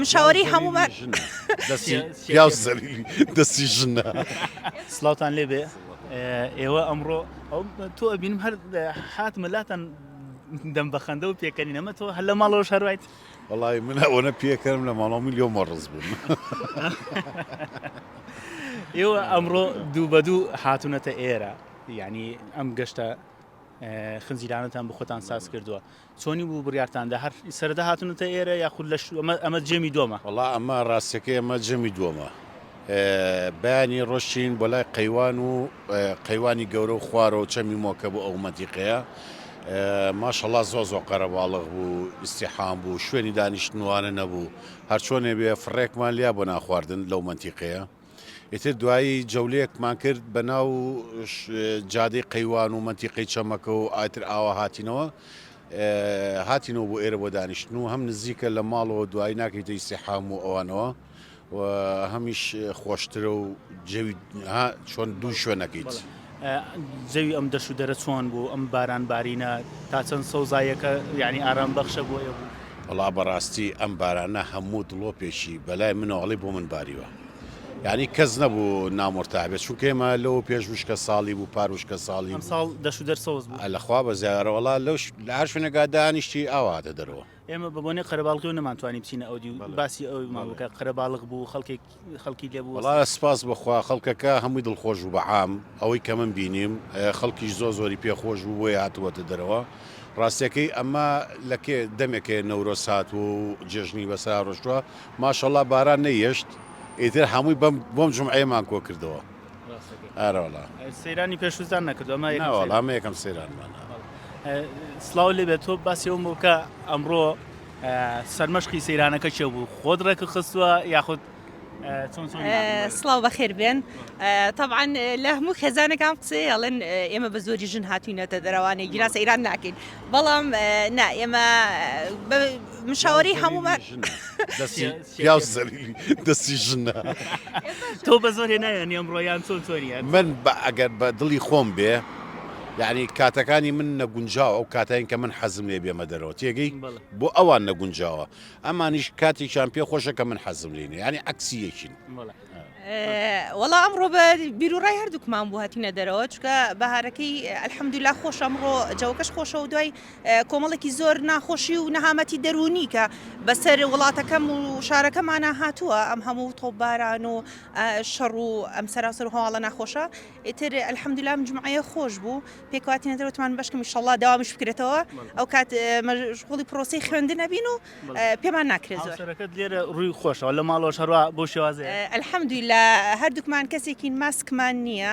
مشاوەرەی هەموومان دەستی پیاو زەلیلی دەستی ژنە. سڵاوتان لێبێ ئێوە ئەمڕۆ تۆ ئەبینم هەر هاتمە لاتان دەم بەخەندە و پێکەنین ئەمە تۆ هەر لە ماڵەوەش هەروایت وەڵی من ئەوەنە پێکەرم لە ماڵەوە من لێو مەڕز بووم. ئێوە ئەمڕۆ دوو بە دوو هاتوونەتە ئێرە یعنی ئەم گەشتە خنجیلانەتان بۆ خۆتان ساز کردووە چۆنی بوو بڕیارتان دا هەر سەرەتا هاتوونەتە ئێرە یاخود لە ئەمە ئەمە جێمی دووەمە؟ وەڵا ئەمە ڕاستەکەی ئەمە جەمی دووەمە بەیانی ڕۆشتین بۆ لای قەیوان و قەیوانی گەورە و خوارەوە چەمی مۆکە بۆ ئەو مەنتیقەیە ماشەڵا زۆ زۆ قەرەباڵغ بوو ئیستیحام بوو شوێنی دانیشتنوانە نەبوو هەرچۆنێ بێ فڕێکمان لیا بۆ ناخواردن لەو مەنتیقەیە ئیتر دوایی جەولەیەکمان کرد بە ناو جادەی قەیوان و مەنتیقەی چەمەکە و ئایتر ئاوا هاتینەوە هاتینەوە بۆ ئێرە بۆ دانیشتن و هەم نزیکە لە ماڵەوە دوایی ناکەیتە ئیسیحام و ئەوانەوە و هەمیش خۆشترە و جەوی ها چۆن دوو شوێنەکەیت. جەوی ئەم دەش و دەرە چۆن بوو ئەم باران بارینە تا چەند سەوزاییەکە یعنی ئارام بەخشە بۆ ئێوە؟ وەڵا بەڕاستی ئەم بارانە هەموو دڵۆپێکی بەلای منەوە ئەڵێی بۆ من باریوە یانی کەس نەبوو نامورتاح بێت چونکە ئێمە لەوە پێش وشکە ساڵی بوو پار وشکە ساڵی بوو. ئەمساڵ دەش و دەر سەوز بوو. لەخوا بەزیارە وەڵا لەو لە هەر شوێنێکا دانیشتی ئاوا هاتە دەرەوە. ئێمە بە بۆنەی قەرەباڵغیەوە نەمانتوانی بچینە ئەو دیو باسی ئەومان بکە قەرەباڵغ بوو خەڵکێک خەڵکی لێ بوو. وەڵا سپاس بۆ خوا خەڵکەکە هەمووی دڵخۆش بوو بە عام ئەوەی کە من بینیم خەڵکیش زۆر زۆری پێ خۆش بوو بۆیە هاتووەتە دەرەوە ڕاستیەکەی ئەمە لە کێ دەمێکێ نەورۆز هاتووە و جێژنی بەسەرا ڕۆشتووە ماشەڵا باران نەیەشت ئیتر هەمووی بەم بۆم جومعەیەمان کۆ کردەوە ئارەوەڵا سەیرانی پێشووتان نەکردو ئەمە یەکەم ناوەڵا ئەمە یەکەم سەیرانمانە. سڵاو لێبێت تۆ باسی ئەوم بۆ بکە ئەمڕۆ سەرمەشقی سەیرانەکە کێ بوو خۆت ڕێکت خستووە یاخود سڵاو بەخێر بێن تەبعەن لە هەموو خێزانەکان قسەی ئەڵێن ئێمە بە زۆری ژن هاتوینەتە دەرەوانەی گیرا سەیران ناکەین بەڵام نا ئێمە مشاوەری هەموومان پیاو دەستی ژنە تۆ بە زۆرێ نایەنی ئەمڕۆیان چۆن چۆنیان من بە ئەگەر بە دڵی خۆم بێ یعنی کاتەکانی من نەگونجاوە ئەو کاتین کە من حەزم لێ بێمە دەرەوە تێگەی بۆ ئەوان نەگونجاوە ئەمانیش کاتێکیان پێ خۆشە کە من حەزم لێ نیە یانی عەکسی یەکین. وەڵا ئەمڕۆ بە بیروڕای هەردووکمان بوو هاتینە دەرەوە چونکە بەهارەکەی الحمدلله خۆشە ئەمڕۆ جەوەکەش خۆشە و دوای کۆمەڵێکی زۆر ناخۆشی و نەهامەتی دەروونی کە بەسەر وڵاتەکەم و شارەکەمانە هاتووە ئەم هەموو تۆپباران و شەڕ و ئەم سەراسەر و هەواڵە ناخۆشە ئیتر الحمدلله ئەم جومعەیە خۆش بوو پێکەوە هاتینە دەرەوە وتمان بەشکم ئیشەڵڵا دەوامیش بکرێتەوە ئەو کات مەشغوڵی پرۆسەی خوێندن ئەبین و پێمان ناکرێت زۆر. هاوسەرەکەت لێرە ڕووی خۆشەوە لە ماڵەوەش هەروا بەو شێوازەیە؟ الحمدللە هەردووکمان کەسێکین ماسکمان نییە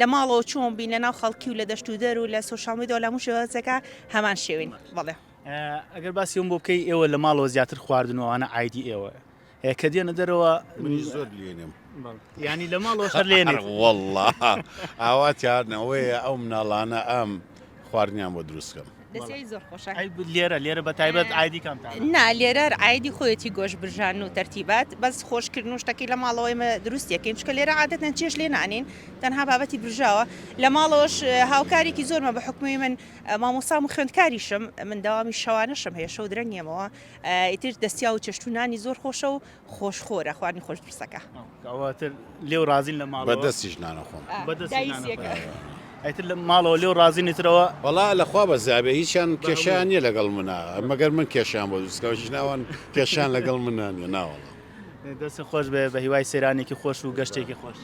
لە ماڵەوە چۆن بین لە ناو خەڵکی و لە دەشت و دەر و لە social media و لە هەموو شێوازێکا هەمان شێوین بەڵێ. ئەگەر باسی ئەوم بۆ بکەی ئێوە لە ماڵەوە زیاتر خواردن و ئەوانە عایدی ئێوەیە کە دێنە دەرەوە منیش زۆر لێنێم یانی لە ماڵەوە هەر لێنێت واللە ئاواتیان ئەوەیە ئەو مناڵانە ئەم خواردنیان بۆ دروست کەم. دەسیای زۆر خۆشە. ئەی لێرە لێرە بە تایبەت عایدی کامتانە؟ نا لێرە عایدی خۆیەتی گۆشت برژان و تەرتیبات بەس خۆشکردن و شتەکەی لە ماڵەوە ئێمە دروستی ئەکەین چونکە لێرە عادەتەن چێشت لێ نانێین تەنها بابەتی برژاوە لە ماڵەوەش هاوکارێکی زۆرمە بە حوکمی من مامۆستام و خوێندکاریشم من دەوامی شەوانەشم هەیە شەو درەنگ یەمەوە ئیتر دەستیا و چێشت و نانی زۆر خۆشە و خۆش خۆرە خواردنی خۆش دروستەکە. ئەوە تر لێو ڕازین لە ماڵەوە. بە دەستیش نانەخۆم. بە دەستیش نانەخۆم. ئیتر لە ماڵەوە لێو ڕازین ئیترەوە. وەڵا لە خوا بەزیابێ هیچیان کێشەیان نییە لەگەڵ منا مەگەر من کێشەیان بۆ دروست کەم ژن ئەوان کێشەیان لەگەڵ منا نییە ناوەڵا. دەستت خۆش بێ بە هیوای سەیرانێکی خۆش و گەشتێکی خۆش.